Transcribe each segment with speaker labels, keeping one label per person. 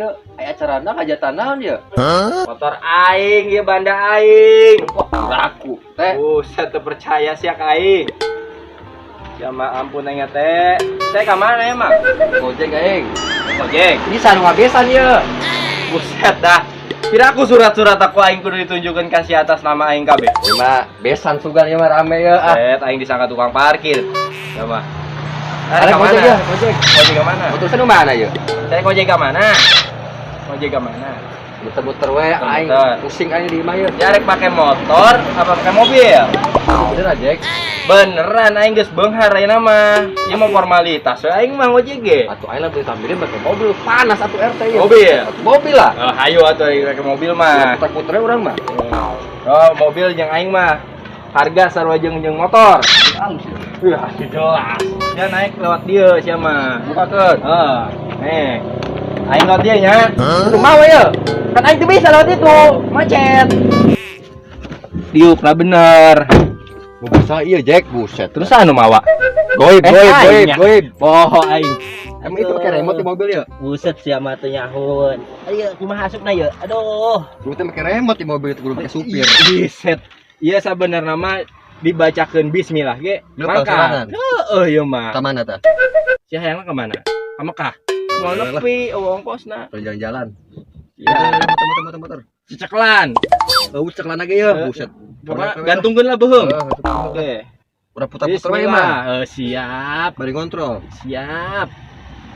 Speaker 1: Ieu aya acarana, hajatan naon ieu?
Speaker 2: Motor aing ieu, banda aing.
Speaker 1: Wah, raku teh.
Speaker 2: Buset, teu percaya sia ka aing. Ya mah ampun aing teh. Saya ka mana emang?
Speaker 1: Gojek aing.
Speaker 2: Gojek.
Speaker 1: Ini sanu ngabesan ieu.
Speaker 2: Buset dah. Kira aku surat-surat aku aing kudu ditunjukkan kasih atas nama aing kabeh.
Speaker 1: Ieu mah besan sugan ieu mah rame ieu ah.
Speaker 2: Set, aing disangka tukang parkir. Ya mah.
Speaker 1: Ada
Speaker 2: Ka
Speaker 1: gojek
Speaker 2: mana?
Speaker 1: ya, gojek.
Speaker 2: Gojek ke mana?
Speaker 1: Motor nu mana ieu?
Speaker 2: Saya gojek ke mana? Gojek ke mana?
Speaker 1: Muter-muter we aing,
Speaker 2: Muter.
Speaker 1: Pusing aing di imah ieu.
Speaker 2: Ya rek pakai motor apa pakai mobil?
Speaker 1: Bener aja, Jack.
Speaker 2: Beneran aing geus beunghar ayeuna mah. Ieu mah formalitas we aing mah ngojek ge.
Speaker 1: Atuh aing lah beli tampilin pakai mobil, panas atuh RT ieu.
Speaker 2: Mobil.
Speaker 1: Atuh mobil lah.
Speaker 2: Oh, hayu atuh aing pakai mobil mah.
Speaker 1: Puter-puter urang mah.
Speaker 2: Oh, mobil jeung aing mah harga sarua jeung jeung motor.
Speaker 1: Halus ya.
Speaker 2: Wah, jelas. Ya naik lewat dia sia mah.
Speaker 1: Bukakeun.
Speaker 2: Heeh. Nih. Aing lewat dia nya.
Speaker 1: Kudu mau ya.
Speaker 2: Kan aing teu bisa lewat itu, macet. Diuk lah bener.
Speaker 1: Mobil saya iya, Jack, buset.
Speaker 2: Terus anu mawa?
Speaker 1: Goib,
Speaker 2: Eh,
Speaker 1: goib, goib,
Speaker 2: aing nya.
Speaker 1: Goib.
Speaker 2: Oh, aing.
Speaker 1: Emang itu pakai remote di mobil ya?
Speaker 3: Buset sia mah teu nyahoeun. Ayo kumaha asupna ye? Aduh.
Speaker 1: Lu teh pakai remote di mobil itu, kudu pakai supir.
Speaker 2: Buset. Iya, sabenerna mah dibacakeun bismillah ge.
Speaker 1: Lu tahu sorangan?
Speaker 2: Heeh, ieu mah.
Speaker 1: Ka mana tah?
Speaker 2: Sia hayangna ka mana? Ka Mekah. Mau
Speaker 1: Yalah.
Speaker 2: nepi eueuh ongkosna.
Speaker 1: Jalan-jalan.
Speaker 2: Ya,
Speaker 1: Muter muter muter muter.
Speaker 2: Ceceklan.
Speaker 1: Oh, ceklan lagi ya, buset.
Speaker 2: Pokoknya gantungkeun lah beuheung. Oke.
Speaker 1: Udah putar-putar wae
Speaker 2: Bismillah.
Speaker 1: mah.
Speaker 2: Eh, siap.
Speaker 1: Bari ngontrol.
Speaker 2: Siap.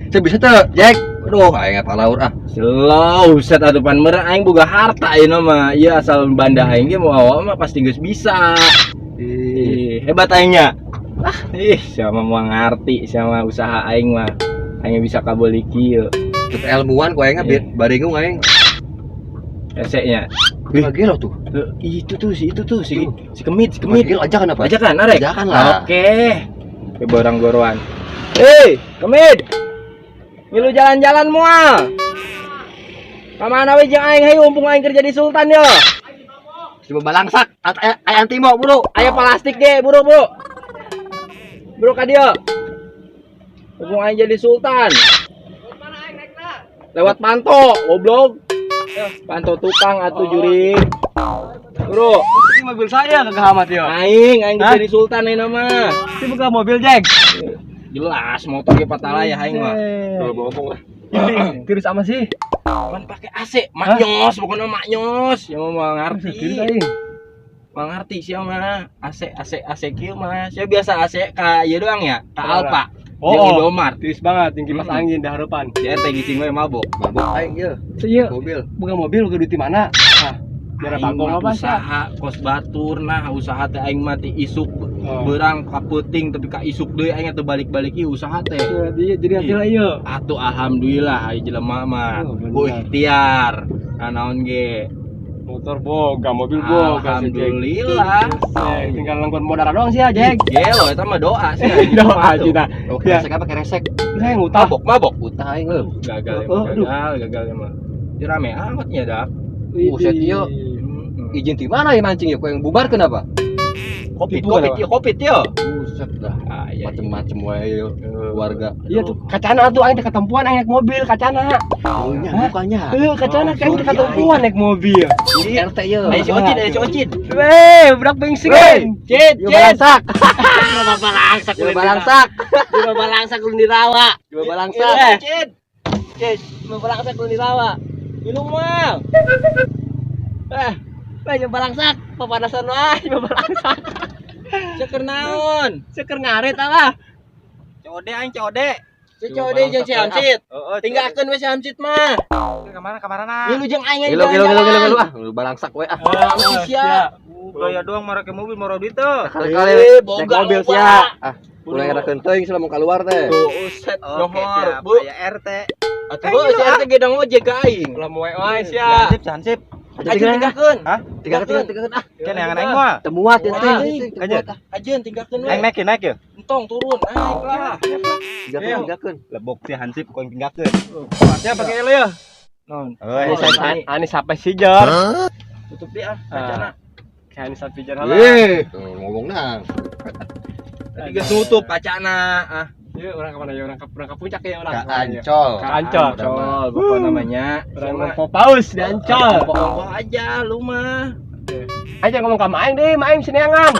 Speaker 1: Saya bisa tuh, Jack. Aduh, aing apa laur ah.
Speaker 2: Slow, set atuh pan meureun aing boga harta ayeuna mah. Ieu asal banda aing ge mau awak mah pasti geus bisa. Ih, hebat aingnya. Ah, ih, siapa mau ngarti sama usaha aing mah. Aing bisa kabeuli kieu.
Speaker 1: Tetep ilmuwan ku aing
Speaker 2: Iya.
Speaker 1: baringung aing.
Speaker 2: Esenya.
Speaker 1: Wih, gelo tuh.
Speaker 2: Itu tuh si itu tuh si si Kemit, si Kemit.
Speaker 1: Gelo aja kan apa?
Speaker 2: Ajakan, arek.
Speaker 1: Ajakan lah.
Speaker 2: Oke. Ke barang goroan. Hei, Kemit. Ngilu jalan-jalan moal? Kamana we jeung aing, hayu, mumpung aing kerja di Sultan yo.
Speaker 1: Coba balangsak, aya antimo buru.
Speaker 2: Aya plastik ge, buru buru. Buru ka dieu. Mumpung aing jadi Sultan. Lewat panto, goblok. Panto tukang atuh jurig. Bro,
Speaker 3: Ini mobil saya kagak amat yo.
Speaker 2: Aing aing
Speaker 3: Hah?
Speaker 2: jadi Sultan aing mah.
Speaker 3: Ini bukan mobil, Jack.
Speaker 2: Jelas motor ge patala ya aing mah.
Speaker 1: Dulu bohong lah.
Speaker 3: Terus sama sih?
Speaker 2: Pan pakai AC, maknyos pokoknya maknyos. Ya mau ngerti.
Speaker 3: Terus aing.
Speaker 2: Mau ngerti sih mah. AC AC AC kieu mah. Saya biasa AC ka ieu doang ya, ka
Speaker 3: Kemana?
Speaker 2: Alfa.
Speaker 3: Oh,
Speaker 2: Jeung Indomart.
Speaker 3: Tiris banget, tinggi kipas angin di harapan.
Speaker 2: Si RT gising we mabok.
Speaker 1: Mabok aing ieu.
Speaker 3: Iya,
Speaker 1: Mobil.
Speaker 3: bukan mobil, bukan duit di mana? Ah, biar
Speaker 2: Aing
Speaker 3: bangkong
Speaker 2: mah
Speaker 3: apa sih?
Speaker 2: usaha kos batur, nah usaha teh aing mah ti isuk
Speaker 3: Oh.
Speaker 2: beurang ka peuting tapi ka isuk deui aing teh balik-balik ieu usaha teh.
Speaker 3: Iya, jadi hasil iya.
Speaker 2: Atuh alhamdulillah ai jelema mah.
Speaker 3: Oh, bener.
Speaker 2: Ku ikhtiar. Nah, naon ge.
Speaker 3: Motor boga, mobil boga sih, Jack.
Speaker 2: Alhamdulillah.
Speaker 3: Buset, tinggal nangkon modal doang sih ya, Jack.
Speaker 2: Gelo eta mah doa sih.
Speaker 3: Doa cina.
Speaker 1: Oke,
Speaker 3: Ya.
Speaker 1: resek apa keresek?
Speaker 3: Saya ngutang.
Speaker 2: Mabok, mabok.
Speaker 1: Utah aing leuh.
Speaker 2: Gagal ya,
Speaker 3: Oh, aduh.
Speaker 2: gagal, gagal emang. Ini rame amat ya, dak.
Speaker 1: Buset, iya. Izin di mana ya mancing ya? Kau yang bubar kenapa?
Speaker 2: Covid,
Speaker 3: Tipu
Speaker 2: covid,
Speaker 3: kenapa?
Speaker 2: ya, covid ya.
Speaker 1: Buset dah.
Speaker 2: Ah, iya.
Speaker 1: Macem-macem wae yo warga.
Speaker 3: Iya tuh, kacana tuh aing teh ketempuan aing naik mobil kacana.
Speaker 1: Oh, nya
Speaker 3: Hah?
Speaker 1: bukannya.
Speaker 3: Eh, kacana
Speaker 2: Oh,
Speaker 3: kan teh
Speaker 2: sorry,
Speaker 3: ketempuan naik mobil.
Speaker 1: RT ye.
Speaker 2: Ayo si Ocit, ayo si Ocit.
Speaker 3: Weh, budak bengsing.
Speaker 2: Cit,
Speaker 1: Yo
Speaker 2: cit.
Speaker 1: balangsak.
Speaker 3: Bapak balangsak.
Speaker 1: Yo balangsak.
Speaker 3: Bapak balangsak ulun di rawa.
Speaker 1: Yo balangsak.
Speaker 3: Eh.
Speaker 2: Cit.
Speaker 3: Cit, bapak balangsak ulun di rawa.
Speaker 2: Minum mal.
Speaker 3: Eh, weh balangsak, papanasan wae bapak balangsak.
Speaker 2: Ceker naon?
Speaker 3: Ceker ngaret lah.
Speaker 2: COD aing COD. Si COD jeung si Hamsid.
Speaker 4: Heeh,
Speaker 2: Tinggalkeun we si Hamsid mah.
Speaker 4: Kemana kemana?
Speaker 2: Ngilu jeung aing
Speaker 1: Gilo gilo gilo gilo gilo ah, lu balangsak we ah.
Speaker 2: Ah, sia.
Speaker 4: Gaya doang marake mobil moro duit tuh.
Speaker 1: Kali-kali
Speaker 2: Eh,
Speaker 1: naik
Speaker 2: boga
Speaker 1: mobil
Speaker 2: loba.
Speaker 1: sia. Ah, mulai ngerakeun teuing sih mau keluar teh.
Speaker 2: Tuh, uset,
Speaker 4: Oke,
Speaker 2: johor.
Speaker 4: siap.
Speaker 2: Bu,
Speaker 4: Aya RT.
Speaker 2: atuh bu, si RT gedang ojek ka aing.
Speaker 3: Lah moe wae sia.
Speaker 4: Hansip, hansip.
Speaker 2: Ajeun tinggalkeun.
Speaker 4: Hah?
Speaker 1: Tinggalkeun tinggalkeun tinggalkeun ah.
Speaker 4: Kan yang aing moal.
Speaker 1: Temuat ya teh.
Speaker 4: Aja.
Speaker 2: Ajeun tinggalkeun we.
Speaker 4: Aing naik ya, naik ya.
Speaker 2: Entong turun, naik lah.
Speaker 1: Tinggalkeun tinggalkeun.
Speaker 4: Lebok si hansip kau yang tinggalkeun.
Speaker 3: Ya pakai elo ya.
Speaker 2: Non.
Speaker 4: Oh,
Speaker 3: Ani sampai si Jor.
Speaker 2: Tutup dia ah, kacana.
Speaker 3: Kayak Ani sampai Jor lah.
Speaker 1: Eh, ngomong nang.
Speaker 2: Tadi geus nutup kacana ah.
Speaker 5: Iya, urang ka mana ya? Urang ka puncak ya urang.
Speaker 1: Ka Ancol.
Speaker 5: Ka Ancol.
Speaker 2: Ancol, pokok namanya.
Speaker 5: Urang nempo paus di Ancol.
Speaker 2: Pokok aja lu mah.
Speaker 5: Aja ngomong ka aing deh, main sineangan.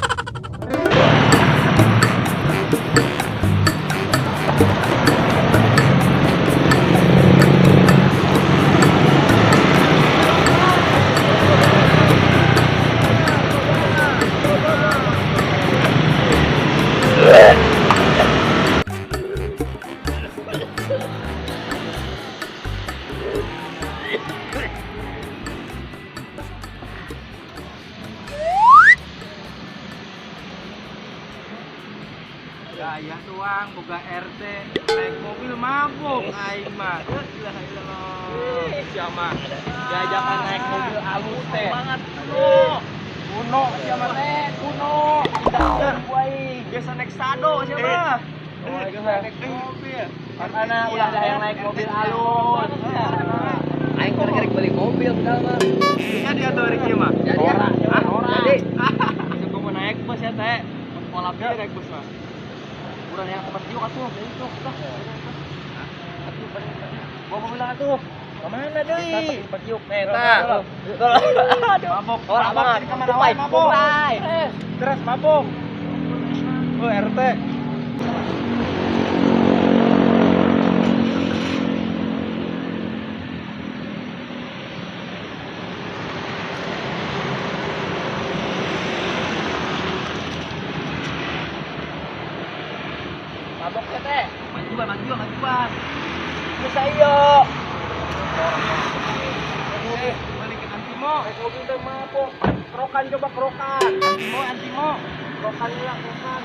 Speaker 4: Gaya doang boga RT naik mobil mabuk aing mah. La ilaha illallah.
Speaker 2: Siapa? Diajakan naik mobil alus teh.
Speaker 4: Banget. Kuno siapa teh? Kuno. Biasa naik sado siapa?
Speaker 2: Oh,
Speaker 4: Biasa naik mobil.
Speaker 2: Makanya ulah dah yang naik mobil alus.
Speaker 1: Aing keur beli mobil padahal mah.
Speaker 4: Bisa dia tuh hari ieu mah.
Speaker 1: Jadi ya. Jadi
Speaker 4: Gua mau naik bus ya teh. Pola pikir naik bus mah. Urang yang ke yuk atuh, itu tah.
Speaker 3: Bawa mobil atuh.
Speaker 2: Kemana deui?
Speaker 3: Petiuk.
Speaker 2: Eta.
Speaker 4: Mabok,
Speaker 3: Ora
Speaker 4: mabok
Speaker 3: banget.
Speaker 4: di kamar awal mabok. Terus mabok. Oh, RT.
Speaker 3: Mabok ya teh.
Speaker 4: Majuan, majuan, majuan.
Speaker 3: Bisa iyo.
Speaker 4: Balikin antimo.
Speaker 5: Naik mobil teh mabok. Kerokan coba kerokan.
Speaker 4: Antimo, antimo.
Speaker 5: Kerokan lah, kerokan.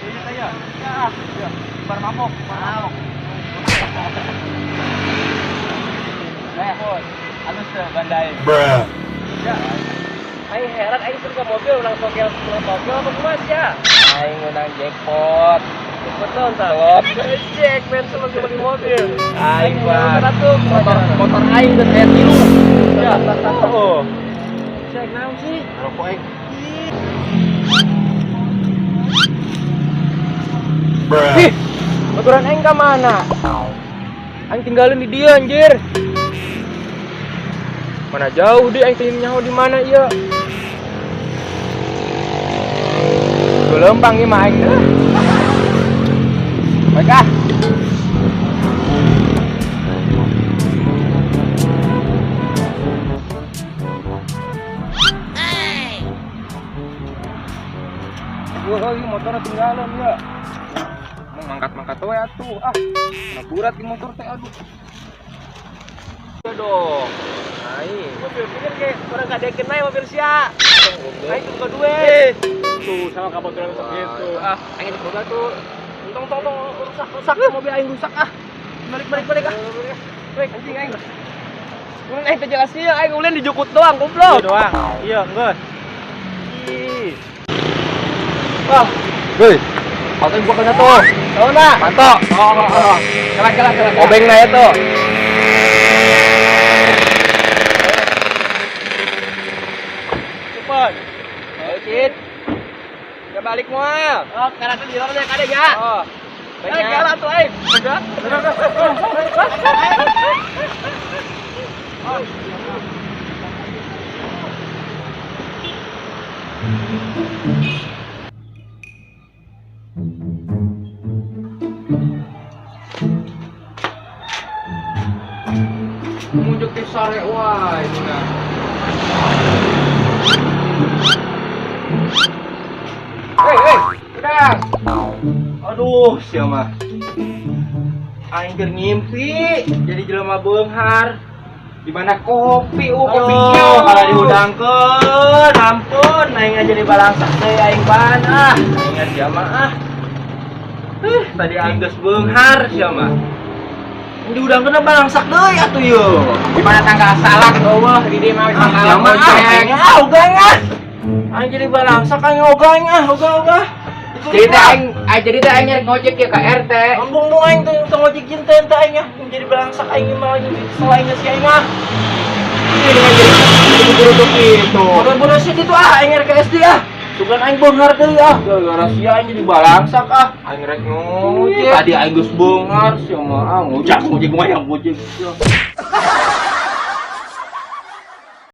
Speaker 4: Iya, ya. Ya, ya. Bar mabok, bar mabok.
Speaker 2: Eh, alus teh bandai.
Speaker 3: Aing heran aing suka mobil ulang togel ulang togel apa kumaha ya?
Speaker 2: Aing menang jackpot.
Speaker 3: Betul tah. Jack men sama beli mobil.
Speaker 2: Aing mah
Speaker 3: atuh
Speaker 2: motor aing geus aya tilu.
Speaker 3: Ya.
Speaker 2: Oh.
Speaker 3: Jack naon sih?
Speaker 4: Rokok aing.
Speaker 5: Ih, motoran aing ka mana? Aing tinggalin di dia anjir. Mana jauh di aing teh nyaho di mana ieu. Gelempang ieu mah aing. Baik ah. Gua lagi motornya tinggalan ya. Mau mangkat-mangkat we atuh. Ah, mana berat di motor teh aduh.
Speaker 2: Iya dong. Aing.
Speaker 3: Mobil pikir kayak orang ngadekin naik mobil sia. Aing tuh buka duit.
Speaker 5: Tuh sama kabaturan sok gitu. Ah,
Speaker 1: aing di boga tuh.
Speaker 3: Tong tong tong rusak rusak mobil aing rusak ah. Balik balik balik ah. Balik anjing aing. Ulin aing teh jelas ieu aing ulin dijukut doang goblok.
Speaker 4: Iya doang. Iya, geus.
Speaker 3: Ih.
Speaker 1: Wah, hei. Auto gua kena tuh.
Speaker 3: Tahu na?
Speaker 1: Mantok.
Speaker 5: Oh. Kelak kelak kelak.
Speaker 2: Obeng na itu.
Speaker 3: Cepet.
Speaker 2: Ayo, Cid. Udah balik moal.
Speaker 3: Oh, karena tuh di luar ya kade ya.
Speaker 2: Oh.
Speaker 3: Eh,
Speaker 2: Banyak.
Speaker 3: kalah tuh aing. Udah.
Speaker 5: Munjuk ke sare wae ini nah. Hei, hei, udah.
Speaker 2: Aduh, siapa? Aing keur ngimpi jadi jelema beunghar.
Speaker 5: Di mana kopi? Oh, kopi.
Speaker 2: Aduh, kalau dihudangkeun, ampun, aing aja di balangsak deui aing ban ah. Aing sia mah ah. Tadi aing geus beunghar sia mah. Dihudangkeun balangsak deui atuh yeuh.
Speaker 5: Di mana tanggal salak eueuh di dieu mah
Speaker 2: Ah,
Speaker 5: tanggal
Speaker 2: sia mah ah,
Speaker 5: goceng.
Speaker 2: aing ah ogah ah. Aing jadi balangsak aing ogah aing ah, ogah ogah.
Speaker 5: Jadi teh aing, jadi teh aing nyari ngojek ya ke RT.
Speaker 2: Ambung dong aing teh tong ngojek teh ente aing ah. Jadi balangsak aing mah aing selain si aing ah.
Speaker 5: Ini dengan jadi buru-buru gitu.
Speaker 2: Buru-buru sih itu ah, aing rek ke SD ah. Sugan aing beunghar deui ah, gara-gara sia aing jadi balangsak ah.
Speaker 5: Aing rek
Speaker 2: Ih,
Speaker 5: ngojek.
Speaker 2: tadi aing geus beunghar sia mah ah ngojek ngojek mah yang ngojek. Sia.